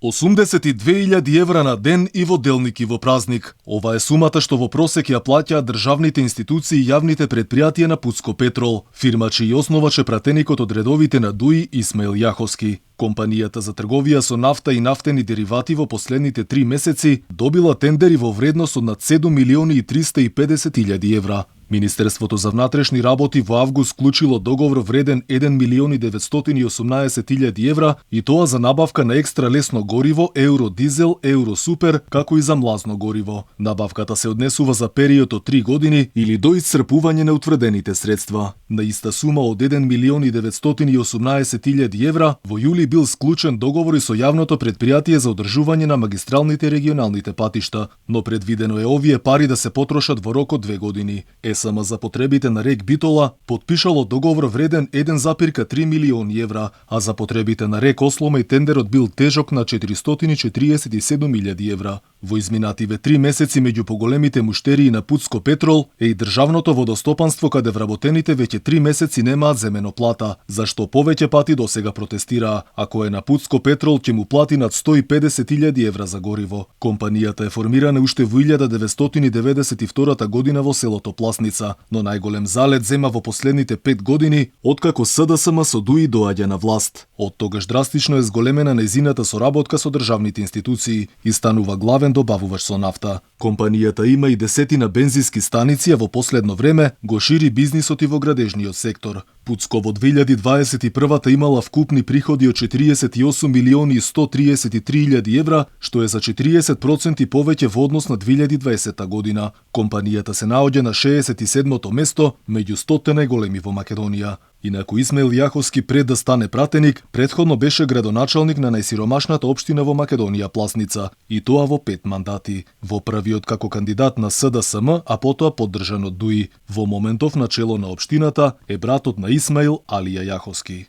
82.000 евра на ден и во делник и во празник. Ова е сумата што во просек ја плаќаат државните институции и јавните претпријатија на Путско Петрол, фирма чиј основач е пратеникот од редовите на ДУИ Исмаил Јаховски. Компанијата за трговија со нафта и нафтени деривати во последните 3 месеци добила тендери во вредност од над 7.350.000 евра. Министерството за внатрешни работи во август склучило договор вреден 1.918.000 евра и тоа за набавка на екстра лесно гориво, Евродизел, Евросупер, како и за млазно гориво. Набавката се однесува за период од 3 години или до исцрпување на утврдените средства. На иста сума од 1.918.000 евра во јули бил склучен договор и со јавното претпријатие за одржување на магистралните и регионалните патишта, но предвидено е овие пари да се потрошат во рок од 2 години. СМ за потребите на РЕК Битола потпишало договор вреден 1,3 милиони евра, а за потребите на РЕК Ослома и тендерот бил тежок на 447.000 евра. Во изминативе 3 месеци меѓу поголемите муштерии на Путско Петрол е и државното водостопанство, каде вработените веќе 3 месеци немаат земено плата, зашто повеќе пати досега протестираа, ако е на Путско Петрол ќе му плати над 150.000 евра за гориво. Компанијата е формирана уште во 1992 година во селото Пласница, но најголем залет зема во последните 5 години откако СДСМ со ДУИ доаѓа на власт. Од тогаш драстично е зголемена нејзината соработка со државните институции и станува главен добавувач со нафта. Компанијата има и десетина бензински станици, а во последно време го шири бизнисот и во градежниот сектор. Путско во 2021 имала вкупни приходи од 48.133.000 евра, што е за 40% повеќе во однос на 2020 година. Компанијата се наоѓа на 67-то место меѓу 100 најголеми во Македонија. Инаку Исмаил Јаховски пред да стане пратеник, претходно беше градоначалник на најсиромашната општина во Македонија Пласница, и тоа во 5 мандати. Во првиот како кандидат на СДСМ, а потоа поддржан од ДУИ. Во моментов начело на општината е братот на Исмаил, Алија Јаховски.